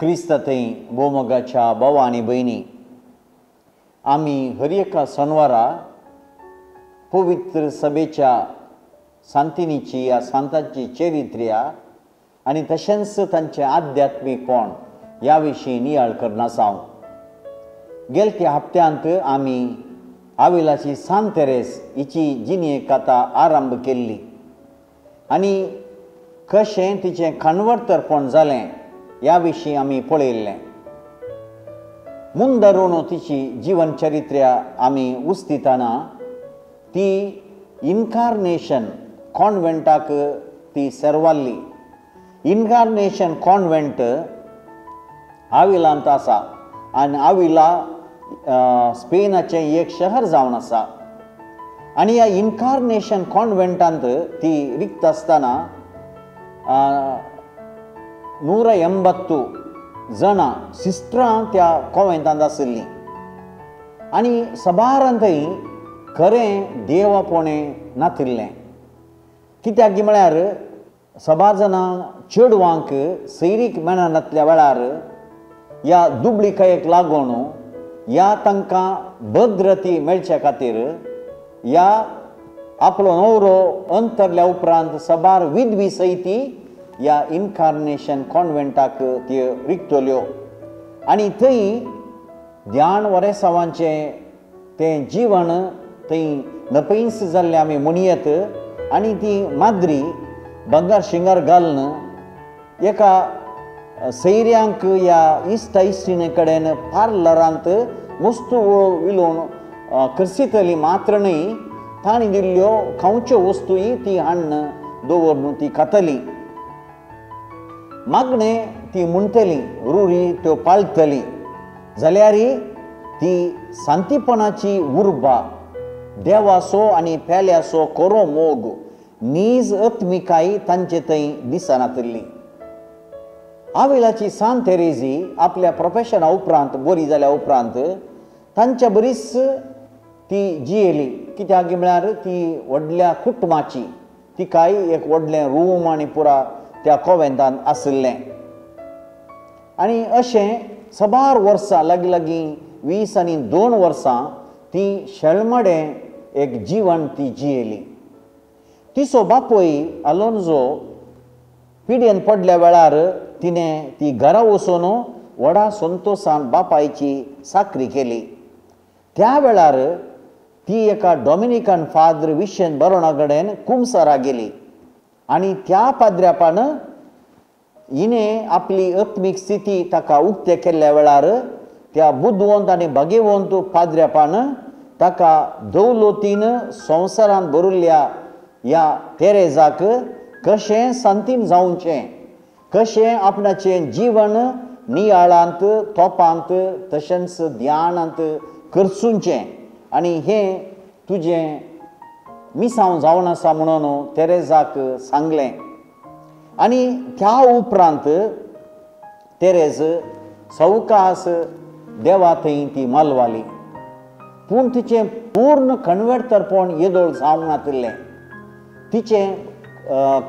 क्रिस्ताथंय भोवमोगाच्या भावा आनी भयणी, आमी हर एका सनवारा पवित्र सभेच्या सांतिनीची या सांतांची चरित्र्या आनी तशेंच तांचें आध्यात्मीकपण ह्या विशीं नियाळ करना आसाव. गेलत्या हप्त्यांत आमी आविलाची सांत तेरेस हिची जिणे कथा आरंभ केल्ली आनी कशें तिचें कन्वर्तरपण जालें ह्या विशीं आमी पळयल्लें. मुंदरून तिची जिवन चरित्र्या आमी उस्तितना ती इन्कार्नेशन कॉन्वेंटाक ती सेरवाल्ली. इन्कार्नेशन कॉन्वेंट आविलांत आसा आनी आविला स्पेनाचें एक शहर जावन आसा. आनी ह्या इन्कार्नेशन कॉन्वेंटांत ती रिक्त आसतना 180 जाणां सिस्टरां त्या कॉन्वेंटांत आशिल्लीं आनी सबारान थंय खरें देवापोणें नातिल्लें. कित्याक म्हळ्यार सबार जाणां चेडवांक सैरीक मेळनातल्या वेळार ह्या दुबळिकायेक लागून ह्या तांकां भद्रती मेळचे खातीर ह्या आपलो न्हवरो अंतरल्या उपरांत सबार विधवी सयती ह्या इन्कार्नेशन कॉन्वेंटाक त्यो रिगतल्यो आनी थंय ध्यान वरेसांवांचें तें जिवन थंय नपैंस जाल्लें आमी म्हणयेत. आनी ती माद्री बंगार शिंगार घालून एका सैऱ्यांक ह्या इश्टा इश्टिणे कडेन पार्लरांत वस्तू विलोवन करसितली मात्र न्हय, तांणी दिल्ल्यो खावच्यो वस्तूय ती हाडून दवरून ती खातली. मागणें ती म्हणटली, रुरी त्यो पाळटली, जाल्यार ती शांतीपणाची उर्बा, देवाचो आनी पेल्याचो खरो मोग, नीज आत्मिकाय तांचे थंय दिसनातिल्ली. आविलाची सांत तेरेजी आपल्या प्रोफेशना उपरांत बरी जाल्या उपरांत तांच्या बरीच ती जियेली. कित्याक म्हळ्यार ती व्हडल्या कुटुंबाची, तिकाय एक व्हडलें रूम आनी पुरा त्या कॉन्वेंटांत आशिल्लें. आनी अशें सबार वर्सां लागीं लागीं 22 वर्सां ती शेळमडें एक जिवन ती जियेली. तिचो बापूय अलोन्जो पिड्येन पडल्या वेळार तिणें ती घरा वचून व्हडा संतोशान बापायची साकरी केली. त्या वेळार ती एका डॉमिनिकन फादर विशेन बरोणा कडेन कुमसारा गेली आनी त्या पाद्र्यापान हिणें आपली आत्मीक स्थिती ताका उक्ते केल्ल्या वेळार त्या बुदवंत आनी भाग्यवंत पाद्र्यापान ताका दौलतीन संवसारांत भरिल्ल्या ह्या तेरेजाक कशें सांतीन जावचें, कशें आपणाचें जिवन नियाळांत तोपांत तशेंच ध्यानांत करसुचें आनी हें तुजें मिसांव जावन आसा म्हणून तेरेजाक सांगलें. आनी त्या उपरांत तेरेज सवकास देवा थंय ती मालवाली. पूण तिचें पूर्ण कन्वर्टरपण येदोळ जावंक नातिल्लें. तिचें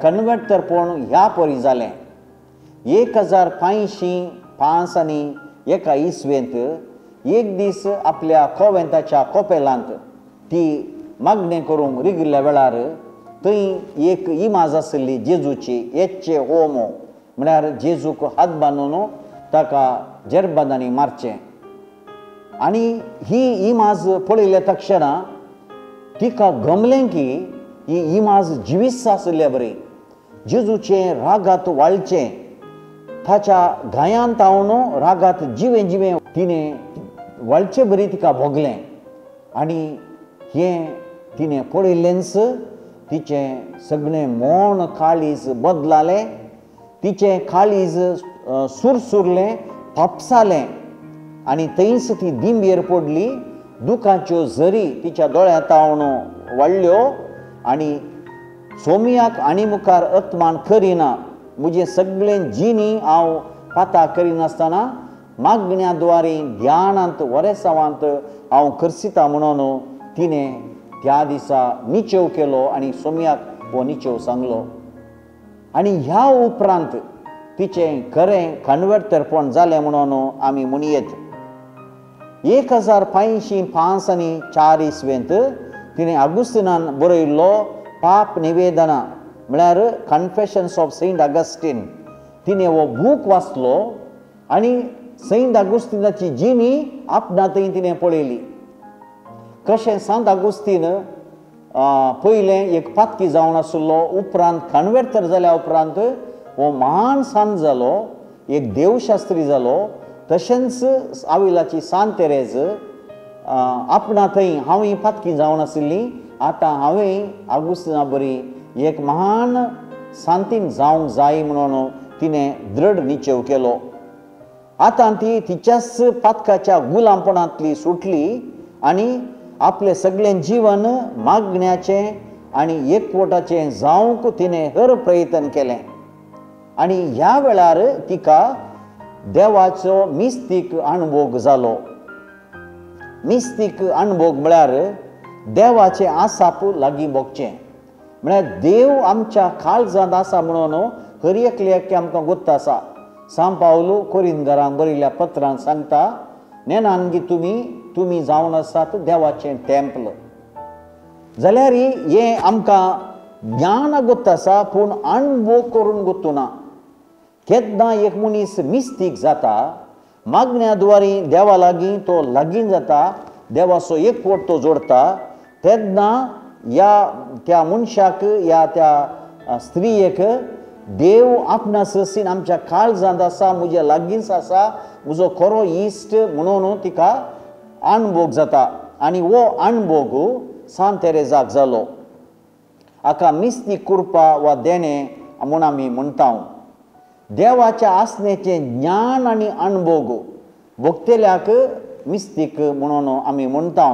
कन्वर्टरपण ह्या परी जालें. 1505 आनी एका इसवेंत एक दीस आपल्या कॉन्वेंटाच्या कोपेलांत ती मागणें करूंक रिगिल्ल्या वेळार थंय एक इमाज आशिल्ली जेजूची, एच्चे होमो म्हळ्यार जेजूक हात बांदून ताका जेरबांदांनी मारचें. आनी ही इमाज पळयल्या तक्षणा तिका गमलें की ही इमाज जिवीस आशिल्ल्या बरी, जेजूचें रागात वाळचें, ताच्या घायांत हांव रागात जिवें जिवें तिणें वाळचे बरी तिका भोगलें. आनी हें तिणें पळयल्लेंच तिचें सगळें मौन काळीज बदलालें, तिचें काळीज सुरसुरलें, फापसालें आनी थंयच ती दिंबेर पडली. दुखाच्यो झरी तिच्या दोळ्यांत हांव वाडल्यो आनी सोमयाक आनी मुखार अत्मान करिना, म्हजें सगळें जिणी हांव पाता करिनासतना मागण्या द्वारे ध्यानांत वरेसांवांत हांव करसिता म्हणून तिणें त्या दिसा निचेव केलो आनी सोमयाक हो निचेव सांगलो. आनी ह्या उपरांत तिचें खरें कन्वर्टरपण जालें म्हणून आमी म्हणयेत. 1505 आनी 4 इस्वेंत तिणें आगुस्तिनान बरयल्लो पाप निवेदना म्हळ्यार कन्फेशन्स ऑफ सेंट आगस्टीन तिणें हो बूक वाचलो आनी सेंट आगुस्तिनाची जिणी आपणा थंय तिणें पळयली. कशें सांत आगुस्तीन पयलें एक पातकी जावन आशिल्लो, उपरांत कन्वर्टर जाल्या उपरांत हो महान सांत जालो, एक देवशास्त्री जालो. तशेंच आविलाची सांत तेरेज आपणा थंय हांवूय पातकी जावन आशिल्ली, आतां हांवें आगुस्तिना बरी एक महान सांतीन जावंक जाय म्हणून तिणें दृढ निश्चय केलो. आतां ती तिच्याच पातकाच्या गुलामपणांतली सुटली आनी आपलें सगळें जीवन मागण्याचें आनी एकवटाचें जावंक तिणें हर प्रयत्न केलें. आनी ह्या वेळार तिका देवाचो मिस्तीक अणभोग जालो. मिस्तीक अणभोग म्हळ्यार देवाचें आसाप लागीं भोगचें, म्हळ्यार देव आमच्या काळजांत आसा म्हणून हर एकल्याक आमकां गोत्त आसा. सांत पावलू कोरिंदरांक बरयल्ल्या पत्रान सांगता, नेनान गी तुमी जावन आसात देवाचें टेम्पल. जाल्यार हें आमकां ज्ञान गोत्त आसा पूण अणभोग करून गोत्तुना. केन्ना एक मनीस मिस्तीक जाता, मागण्या द्वारी देवा लागीं तो लागीं जाता, देवाचो एकवट तो जोडटा, तेन्ना ह्या त्या मनशाक ह्या त्या स्त्रियेक देव आपणा ससीन आमच्या काळजांत आसा, म्हज्या लागींच आसा, म्हजो खरो इश्ट म्हणून तिका अणभोग जाता. आनी हो अणभोग सांत तेरेजाक जालो. हाका मिस्तीक कृपा वा देणें म्हूण आमी म्हणटा. देवाच्या आसण्याचें ज्ञान आनी अणभोग भोगतल्याक मिस्तीक म्हणून आमी म्हणटा.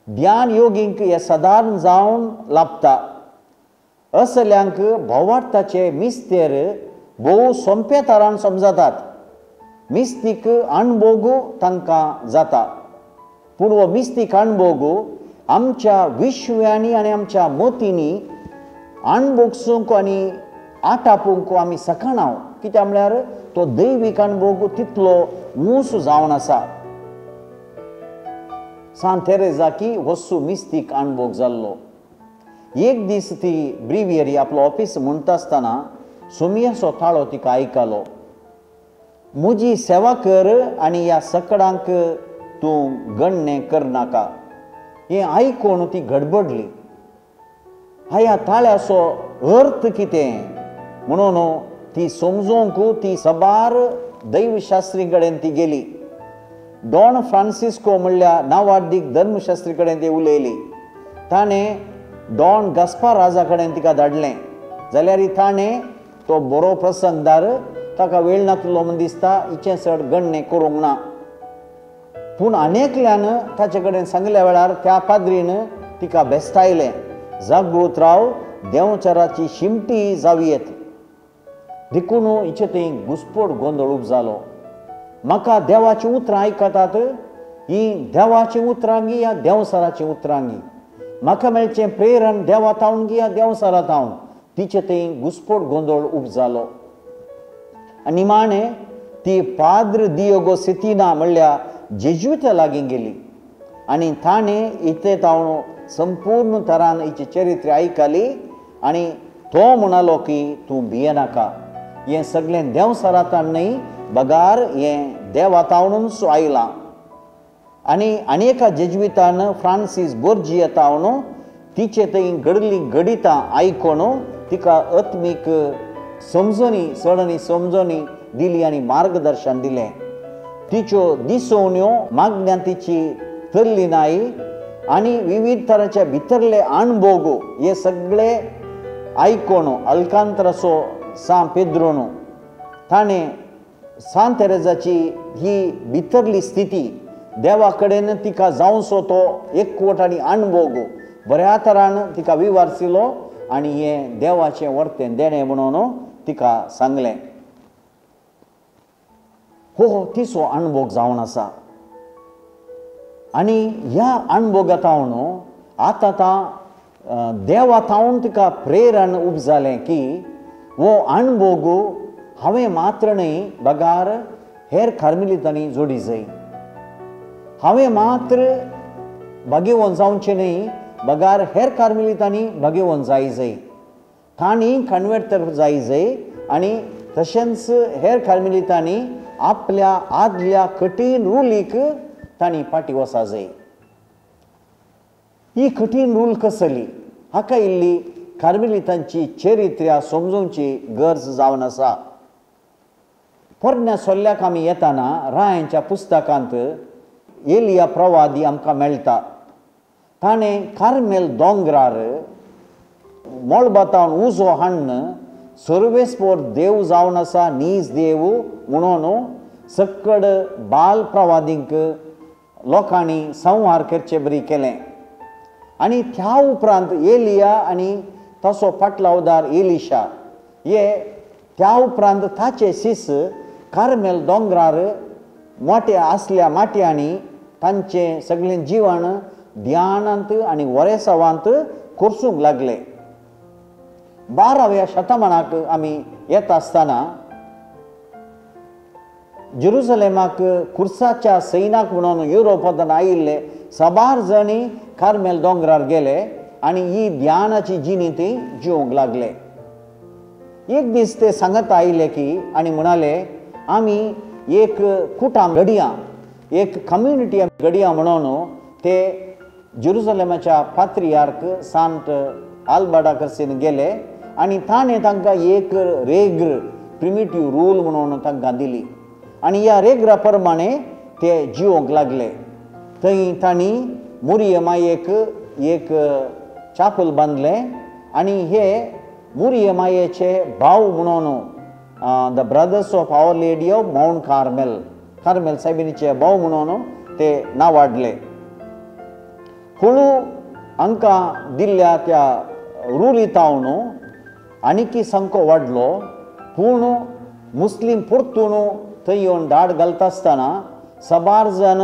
ध्यान योगींक हें सदारण जावन लाभता. असल्यांक भोवार्थाचे मिस्तेर भोव सोंपे तरान समजतात. मिस्तीक अणभोग तांकां जाता पूण हो मिस्तीक अणभोग आमच्या विश्व्यांनी आनी आमच्या मतींनी अणभोगसूंक आनी आटापूंक आमी शकना. कित्याक म्हळ्यार तो दैवीक अणभोग तितलो ऊंच जावन आसा. सांत तेरेजाकी वस्सू मिस्तीक अणभोग जाल्लो. एक दीस ती ब्रिवियरी आपलो ऑफिस म्हणटा आसतना सोमयाचो ताळो तिका आयकलो, म्हजी सेवा कर आनी ह्या सकडांक तूं गणणें करनाका. हें आयकून ती गडबडली. ह्या ताळ्याचो अर्थ कितें म्हणून ती समजूंक ती सबार दैवशास्त्री कडेन ती गेली. डॉन फ्रांसिस्को म्हणल्या नावार्दीक धर्मशास्त्री कडेन ती उलयली. ताणें डॉन गास्पार राजा कडेन तिका धाडलें. जाल्यार ताणें तो बरो प्रसंगदार ताका वेळ नातलो म्हूण दिसता, हिचें चड गणणें करूंक ना. पूण अनेकल्यान ताचे कडेन सांगल्या वेळार त्या पाद्रीन तिका बेस्तायलें, जागृत राव, देंवचाराची शिमटी जावयेत. देखून हिचे थंय घुसपट गोंदळ उब जालो. म्हाका देवाचीं उतरां आयकतात, हीं देवाचीं उतरां गी या देंवचाराचीं उतरां गी, म्हाका मेळचें प्रेरण देवा तावन गी या देंवचारा तावन. तिचे थंय घुसपट गोंदळ उब जालो. आनी निमाणें ती पाद्र दियोगो सितिना म्हणल्या जेजुइता लागीं गेली आनी ताणें इतले तावन संपूर्ण तरान हिची चरित्र आयकली आनी तो म्हणालो की तूं भियेनाका, हें सगळें देंवचारांतल्यान न्हय बगार हें देवा तावनूच आयलां. आनी अनेका जेजुइतान फ्रांसीस बोर्जिया तावन तिचे थंय घडली घडितां आयकून तिका आत्मीक समजणी चड आनी समजणी दिली आनी मार्गदर्शन दिलें. तिच्यो दिसोवण्यो मागण्यां तिची तरली नाय आनी विविध तरांच्या भितरले अणभोग हे सगळे आयकून अल्कांतराचो सांत पेद्रोन ताणें सांत तेरेजाची ही भितरली स्थिती देवा कडेन तिका जावचो तो एकवट आनी अणभोग बऱ्या तरान तिका विवारसिलो आनी हें देवाचें वर्तें देणें म्हणून तिका सांगलें. हो तिचो अणभोग जावन आसा. आनी ह्या अणभोगा तावन आतां आतां देवा तावन तिका प्रेरण उब जालें की हो अणभोग हांवें मात्र न्हय बगार हेर कार्मेलितांनी जोडी जाय. हांवें मात्र भाग्यवंत जावचें न्हय बगार हेर कार्मेलितांनी भाग्यवंत जाय जाय. तांणी कन्वर्ट तर जाय जाय आनी तशेंच हेर कार्मेलितांनी आपल्या आदल्या कठीण रुलीक तांणी फाटीं वचा जाय. ही कठीण रूल कसली हाका इल्ली कार्मेलितांची चरित्र्या समजोवची गरज जावन आसा. पोरण्या सोल्ल्याक आमी येताना रायांच्या पुस्तकांत एलिया प्रवादी आमकां मेळटा. ताणें कार्मेल दोंगरार मळबातावन उजो हाडून सर्वेस्पोर देव जावन आसा नीज देव म्हणून सक्कड बाल प्रवादींक लोकांनी संहार करचे बरी केलें. आनी त्या उपरांत एलिया आनी तसो फाटलावदार एलिशा हे त्या उपरांत ताचे शिस कार्मेल दोंगरार मोट्या आसल्या माटयांनी तांचें सगळें जिवन ध्यानांत आनी वरेसावांत कोर्सूंक लागले. 12व्या शतमानाक आमी येता आसतना जेरुसलेमाक कुर्साच्या सैनाक म्हणून युरोपांतल्यान आयिल्ले साबार जाणी कार्मेल दोंगरार गेले आनी ही ध्यानाची जिणी ती जिवंक लागले. एक दीस ते सांगत आयले की आनी म्हणाले आमी एक कुटाम घडया, एक कम्युनिटी घडया म्हणून ते जेरुसलेमाच्या पात्रियार्क सांत आल्बर्टा कडसून गेले आनी ताणें तांकां एक रेग्र प्रिमिटीव रूल म्हणून तांकां दिली आनी ह्या रेग्रा प्रमाणे ते जिवंक लागले. थंय तांणी मुरिय मायेक एक चापल बांदलें आनी हे मुरिय मायेचे भाव म्हणून the brothers of our lady of mount Carmel, Carmel सायबिणीचे भाव म्हणून ते नांवाडले. हळू हांकां दिल्ल्या त्या रुली तावन आनीकी संको वाडलो. पूण मुस्लीम परतून थंय येवन धाड घालता आसतना साबार जाण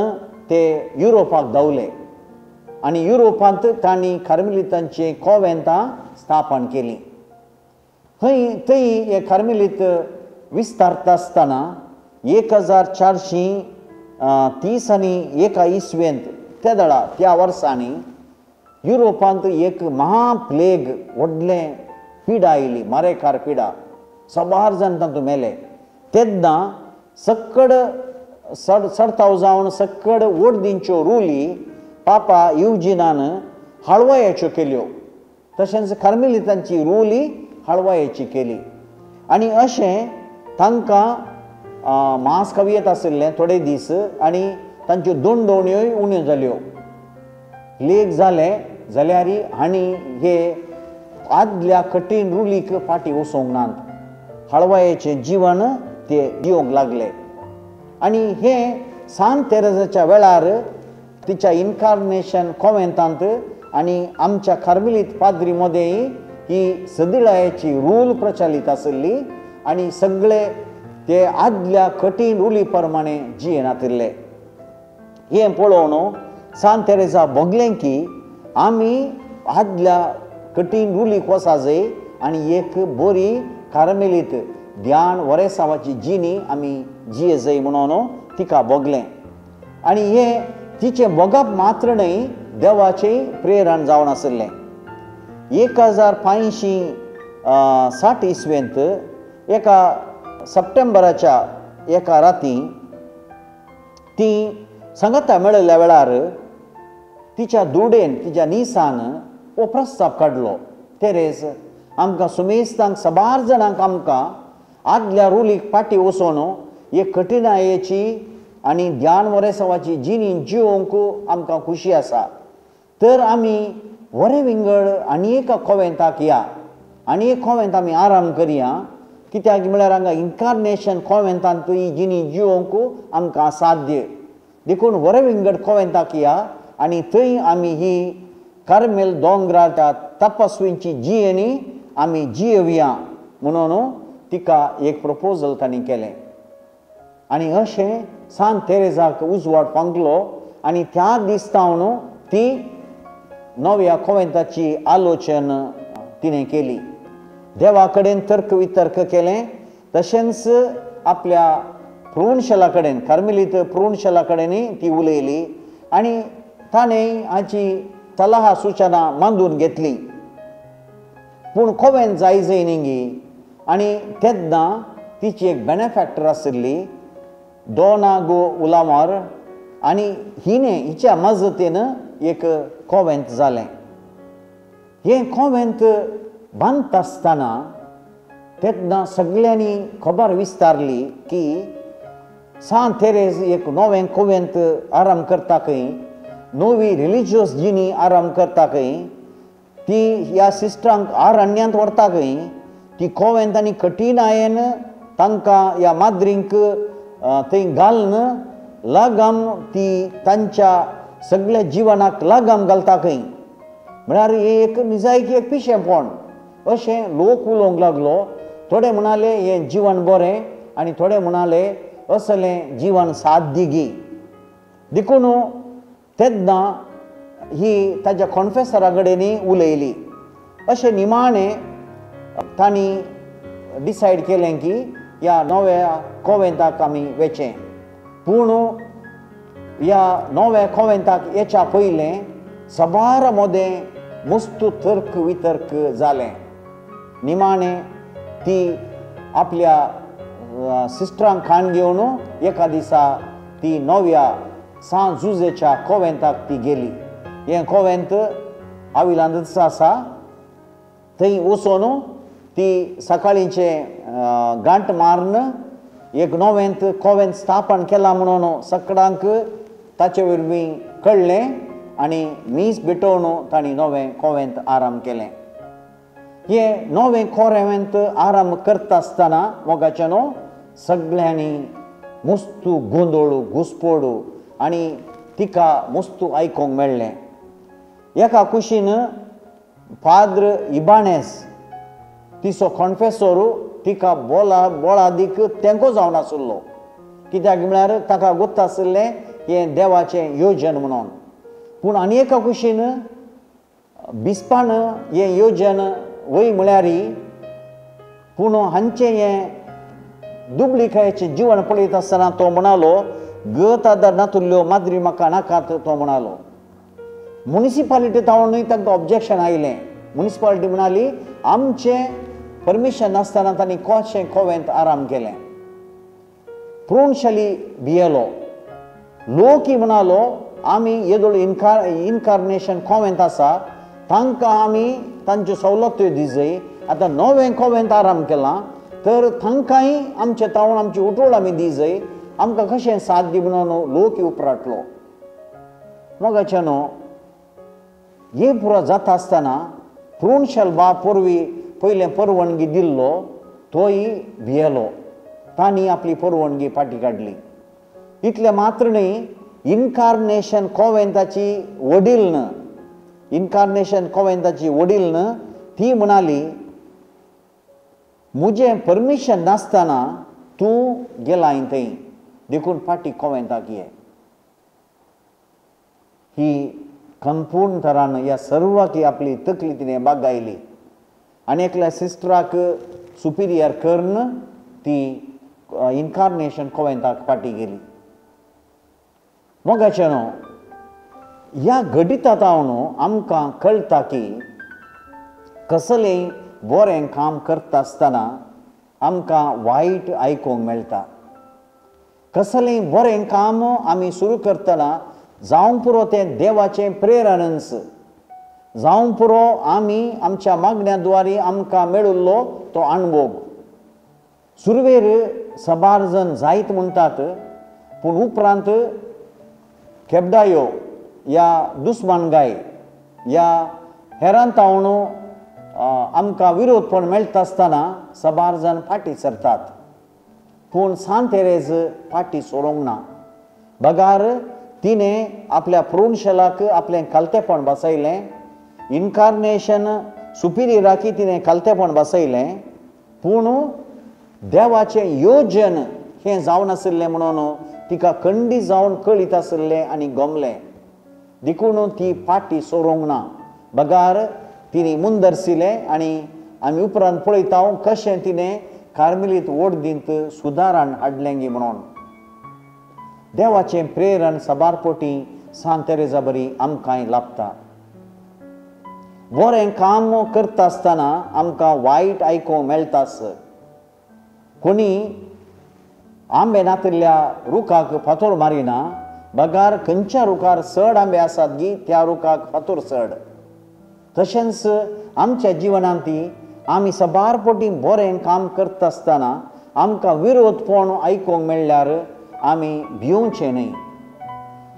ते युरोपाक धांवले आनी युरोपांत तांणी कार्मेलितांचीं कोवेंतां स्थापन केलीं. थंय थंय हे कार्मेलीत विस्तारता आसतना 1430 आनी एका इसवेंत त्या दळा त्या वर्सांनी युरोपांत एक महाप्लेग व्हडलें पिडा आयली, मारेकार पिडा. साबार जाण तातूंत मेले. तेन्ना सक्कड सडताव जावन सक्कड ओडदींच्यो रुली पापा युजिनान हाळवायाच्यो केल्यो, तशेंच कार्मेलितांची रुली हाळवायाची केली. आनी अशें तांकां मांस खावयेत आशिल्लें थोडे दीस आनी तांच्यो दोंडोवण्योय उण्यो जाल्यो. लेख जालें जाल्यार आनी हे आदल्या कठीण रुलीक फाटीं वचूंक नात, हळवायेचें जीवन ते दिवंक लागले. आनी हे सांत तेरेजाच्या वेळार तिच्या इनकार्नेशन कोवेंतांत आनी आमच्या कार्मेलीत पाद्री मदेंय ही सदिळायेची रूल प्रचलीत आशिल्ली आनी सगळे ते आदल्या कठीण रुली प्रमाणे जियेनातिल्ले. हें पळोवन सांत तेरेजा भोगलें की आमी आदल्या कठीण रुलीक वचा जाय आनी एक बरी कार्मेलीत ध्यान वरेसांवाची जिणी आमी जिये जाय म्हणून तिका भोगलें. आनी हें तिचें भोगप मात्र न्हय, देवाचें प्रेरण जावन आशिल्लें. 1560 इसवेंत एका सप्टेंबराच्या एका राती ती सांगता मेळिल्ल्या वेळार तिच्या दुडेन तिच्या निसान हो प्रस्ताव काडलो, तेरेज आमकां सुमेस्तांक साबार जाणांक आमकां आदल्या रुलीक फाटीं वचून एक कठिणायेची आनी ध्यान वरेसांवाची जिणी जिवंक आमकां खुशी आसा, तर आमी वरे विंगड आनी एका कोवेंताक या आनी एक कोवेंत आमी आराम करया, कित्याक म्हळ्यार हांगा इनकार्नेशन कोवेंतांत ही जिणी जिवंक आमकां साध्य, देखून वरे विंगड कोवेंताक या आनी थंय आमी ही कार्मेल दोंगराच्या तपस्वींची जियेणी आमी जियेवया म्हणून तिका एक प्रपोजल तांणी केलें. आनी अशें सांत तेरेजाक उजवाड फांकलो आनी त्या दिसतावन ती नव्या कोवेंताची आलोचन तिणें केली. देवा कडेन तर्क वितर्क केलें, तशेंच आपल्या प्रुणशला कडेन कार्मेलीत प्रुणशला कडेनूय ती उलयली आनी ताणें हाची सलाह सुचना मांदून घेतली. पूण कोवेंत जायजय न्ही आनी तेन्ना तिची एक बेनेफॅक्टर आशिल्ली दोना गो उलामार आनी हिणें हिच्या मजतीन एक कोवेंत जालें. हें कोवेंत बांदता आसतना तेन्ना सगळ्यांनी खबर विस्तारली की सांत तेरेज एक नवें कोवेंत आराम करता खंय, नवी रिलिजियस जिणी आराम करता खंय, ती ह्या सिस्टरांक आरण्यांत व्हरता खंय, ती कोवेंत आनी कठीणायेन तांकां ह्या माद्रींक थंय घालून लगाम ती तांच्या सगळ्या जिवनाक लगाम घालता खंय. म्हळ्यार हें एक निजायकी एक पिशेंपण अशें लोक उलोवंक लागलो. थोडे म्हणाले हें जिवन बरें आनी थोडे म्हणाले असलें जिवन साध्य गी. देखून तेन्ना ही ताज्या कॉन्फेसरा कडेन उलयली. अशें निमाणें तांणी डिसायड केलें की ह्या नव्या कोवेंताक आमी वेचें. पूण ह्या नव्या कोवेंताक येच्या पयलें सबार मदें मस्तू तर्क वितर्क जालें. निमाणें ती आपल्या सिस्टरांक खाण घेवन एका दिसा ती नव्या सांत जुजेच्या कोवेंताक ती गेली. हें कोवेंत आविलांतच आसा. थंय वचून ती सकाळींचें गांठ मारून एक नवेंत कोवेंत स्थापन केलां म्हणून सगळ्यांक ताचे वरवीं कळ्ळें आनी मीस भेटोवन तांणी नवें कोवेंत आराम केलें. हें नवें कोवेंत आराम करता आसतना मोगाचें न्हू सगळ्यांनी मुस्तू गोंदोळू घुसपोडू आनी तिका मुस्तू आयकूंक मेळ्ळें. एका कुशीन पाद्र इबाणेस तिचो कॉन्फेसोर तिका बोला बोळादीक तेंको जावन आशिल्लो. कित्याक म्हळ्यार ताका गोत्त आशिल्लें हें देवाचें योजन म्हणून. पूण आनी एका कुशीन बिस्पान हें योजन वय म्हळ्यार पूण हांचें हें दुबळिकायेचें जिवन पळयत आसतना तो म्हणालो गत आदार नातुल्ल्यो माद्री म्हाका नाकात तो म्हणालो. मुनिसिपालिटी तावणूय तांकां ऑब्जेक्शन आयलें. मुनिसिपालिटी म्हणाली आमचें परमिशन नासतना तांणी कशें कोवेंत आराम केलें. प्रुणशली भियेलो. लोकी म्हणालो आमी येदोळ इनकार्नेशन कोवेंत आसा तांकां आमी तांच्यो सवलत्यो दिजय, आतां नवें कोवेंत आराम केलां तर तांकांय आमचे तावण आमची उटोळ आमी दिजय, आमकां कशें साथ दी म्हणून लोक उपराटलो. मोगाचें न्हू हें पुरो जाता आसतना प्रुणशल बाब पोरवी पयलें परवणगी दिल्लो तोय भियेलो. तांणी आपली परवणगी फाटी काडली. इतलें मात्र न्ही इनकार्नेशन कोवेंताची वडील न्ह इनकार्नेशन कोवेंताची वडील न्ह ती म्हणाली म्हजें परमिशन नासतना तूं गेलाय थंय देखून फाटी कोवेंताक ये. ही संपूर्ण तरान ह्या सर्वाक आपली तकली तिणें बागायली आनी एकल्या सिस्टराक सुपिरियर करून ती इनकार्नेशन कोवेंताक फाटी गेली. मोगाचें न्हू ह्या घडिता तावन आमकां कळटा की कसलें बरें काम करता आसतना आमकां वायट आयकूंक मेळटा. कसलें बरें काम आमी सुरू करतना जावंक पुरो तें देवाचें प्रेरणच, जावंक पुरो आमी आमच्या मागण्या द्वारे आमकां मेळिल्लो तो अणभव. सुरवेर सबार जण जायत म्हणटात पूण उपरांत खेबडायो या दुस्मानगाय या हेरां तावन आमकां विरोधपण मेळटा आसतना सबार जाण फाटी सरतात. पूण सांत तेरेज फाटी सोडूंक ना. बगार तिणें आपल्या प्रुणशलाक आपलें खालतेपण बसयलें, इनकार्नेशन सुपिरियराकी तिणें खालतेपण बसयलें. पूण देवाचें योजन हें जावन आशिल्लें म्हणून तिका खंडी जावन कळीत आशिल्लें आनी गमलें. देखून ती फाटी सोडूंक ना. बगार तिणें मुंदरसिलें आनी आमी उपरांत पळयता कशें तिणें कार्मेलीत ओडदींत सुदारण हाडलेंगी म्हणून. देवाचें प्रेरण साबार पोटी सांत तेरेजा बरी आमकांय लाभता. बरें काम करता आसतना आमकां वायट आयकूंक मेळटास. कोणी आंबे नातिल्ल्या रुखाक फातोर मारिना, बगार खंयच्या रुखार चड आंबे आसात गी त्या रुखाक फातोर चड. तशेंच आमच्या जिवनांत आमी साबार पोटी बरें काम करता आसतना आमकां विरोधपण आयकूंक मेळ्ळ्यार आमी भिवचें न्हय.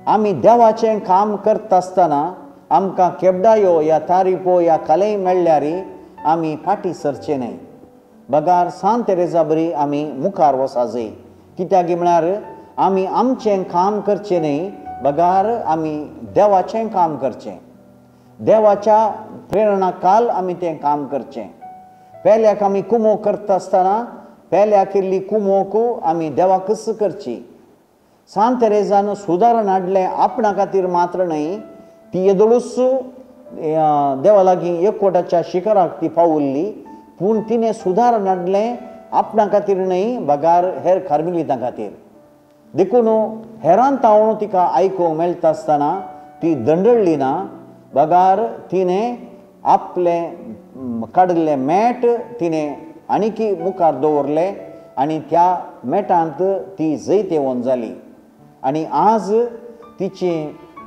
आमी देवाचें काम करता आसतना आमकां केबडायो या तारीफो या कलेय मेळ्ळ्यार आमी फाटीं सरचें न्हय, बगार सांत तेरेजा बरी आमी मुखार वचा जाय. कित्याक म्हळ्यार आमी आमचें काम करचें न्हय, बगार आमी देवाचें काम करचें. देवाच्या प्रेरणा काल आमी तें काम करचें. पेल्याक आमी कुमोक करता आसतना पेल्याक केल्ली कुमोक आमी देवाकच करची. सांत तेरेजान सुदारण हाडलें आपणा खातीर मात्र न्हय, ती येदोळूच देवा लागीं एकवटाच्या शिखराक ती पावल्ली, पूण तिणें सुदारण हाडलें आपणा खातीर न्हय बगार हेर कार्मेलितां खातीर. देखून हेरान तावण तिका आयकूंक मेळटा आसतना ती दंडळ्ळी ना, बगार तिणें आपलें काडिल्लें मॅट तिणें आनीकी मुखार दवरलें आनी त्या मेटांत ती जैतेवंत जाली. आनी आज तिची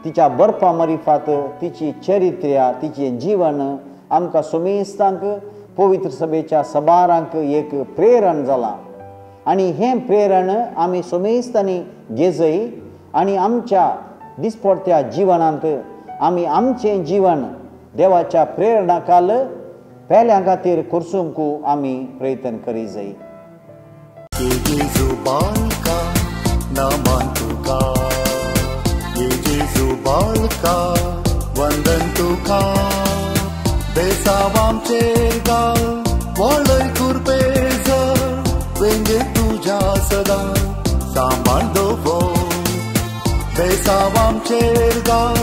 तिच्या बरपा मारिफात तिची चरित्र्या तिचें जीवन आमकां सुमेस्तांक पवित्र सभेच्या सबारांक एक प्रेरण जालां. आनी हें प्रेरण आमी सुमेस्तांनी घेजय आनी आमच्या दिसपडत्या जिवनांत आमी आमचें जीवन देवाच्या प्रेरणा काल पेल्यां खातीर करसूंक आमी प्रयत्न करी जाय. बाळका वंदन तुका, बेसावामचेर गाल वळय कुरपेज, वेंगे तुज्या सदां सांबाळ दवर. बेसावामचेर गाल